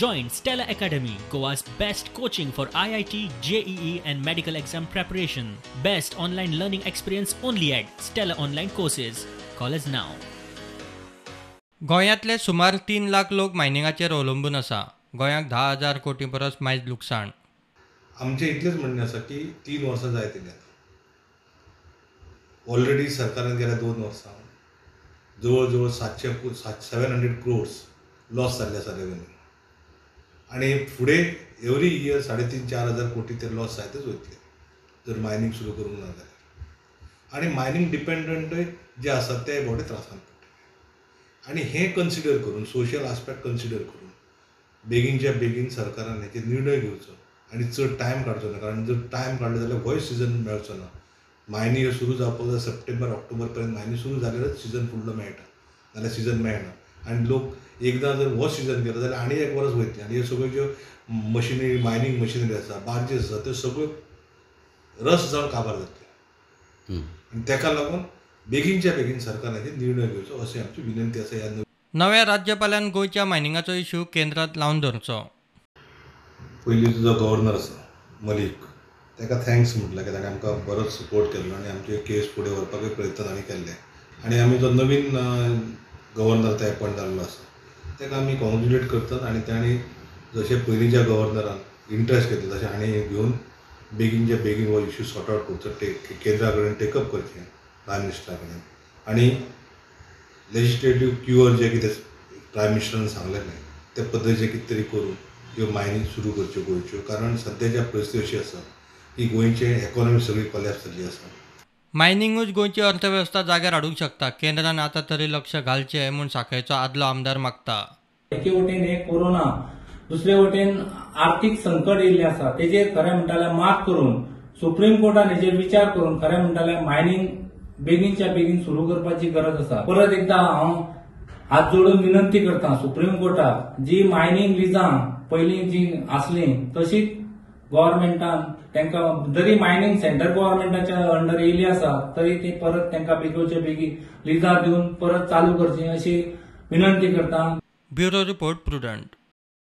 Join Stella Academy, Goa's best coaching for IIT, JEE and medical exam preparation. Best online learning experience only at Stella Online Courses. Call us now. गोंयांतले सुमार 3 लाख लोक मायनिंगाचेर अवलंबून आसा. गोंयाक 10,000 कोटी परस मायज लुकसाण. आमचें इतलेंच म्हणणें आसा की 3 वर्सां जायत येयलीं आतां. ऑलरेडी सरकारान गेल्या 2 वर्सां जवळ जवळ 700 क्रोर्स लॉस जाल्ले आसा रेवेन्यू, आनी फुडें एवरी इयर 3.5-4 हजार कोटी ते लॉस जायतच वयतले जर मायनींग सुरू करूंक ना जाल्यार. आनी मायनींग डिपेंडंटय जे आसा ते मोठे त्रासान पडटले. आनी हें कन्सिडर करून, सोशल आस्पेक्ट कन्सिडर करून बेगीनच्या बेगीन सरकारान हेचेर निर्णय घेवचो आनी चड टायम काडचो ना, कारण जर टायम काडलो जाल्यार होय सिजन मेळचो ना. मायनी ह्यो सुरू जावपाक जाय सप्टेंबर ऑक्टोबर पर्यंत मायनी सुरू जाल्यारच सिजन फुडलो मेळटा, नाल्यार सिजन मेळना. आनी लोक एकदां जर हो सिजन गेलो जाल्यार आनी एक वर्स वयतलें आनी ह्यो सगळ्यो ज्यो मशिनरी, मायनींग मशिनरी आसा, बार्जीस आसा, त्यो सगळ्यो रस जावन काबार जातल्यो. आनी तेका लागून बेगीनच्या बेगीन सरकारान हेचेर निर्णय घेवचो अशी आमची विनंती आसा. ह्या नव्या राज्यपालान गोंयच्या मायनिंगाचो इशू केंद्रांत लावन धरचो. पयलींचो जो गव्हर्नर आसा मलीक, ताका thanks म्हटलें की ताणें आमकां बरोच सपोर्ट केल्लो आनी आमचे केस फुडें व्हरपाकूय प्रयत्न ताणें केल्ले. आनी आमी जो नवीन गव्हर्नर ते एपॉयंट जाल्लो आसा ताका आमी कॉंग्रेच्युलेट करतात आनी ताणें जशें पयलींच्या गव्हर्नरान इंट्रस्ट घेतलो तशें हाणें घेवन बेगीनच्या बेगीन हो इशू सॉर्ट आवट करचो, केंद्रा कडेन टेकअप करचें, प्रायम मिनिस्टरा कडेन, आनी लेजिस्लेटीव क्युअर जें कितें प्रायम मिनिस्टरान सांगलेलें ते पद्दतीचें कितें तरी करून ह्यो मायनी सुरू करच्यो गोंयच्यो, कारण सद्याच्या परिस्थिती अशी आसा की गोंयचे इकॉनॉमी सगळी कोलॅप्स जाल्ली आसा. मायनिंगूच गोंयची अर्थवेवस्था जाग्यार हाडूंक शकता, केंद्रान आतां तरी लक्ष घालचें म्हूण सांखळेचो आदलो आमदार मागता. एके वटेन हे कोरोना, दुसरे वटेन आर्थीक संकट येयल्लें आसा, तेजेर खरें म्हणटा जाल्यार मात करून सुप्रीम कोर्टान हेजेर विचार करून खरें म्हणटा जाल्यार मायनींग बेगीनच्या बेगीन सुरू करपाची गरज आसा. परत एकदां हांव हात जोडून विनंती करता सुप्रीम कोर्टाक, जी मायनींग लिजां पयलीं जी आसलीं तशीच गव्हर्मेंटान तांकां जरी मायनींग सेंट्रल गव्हर्मेंटाच्या अंडर येयली आसा तरी ती परत तांकां बेगीनच्या बेगीन लिजां दिवन परत चालू करची अशी विनंती करता. Bureau report, Prudent.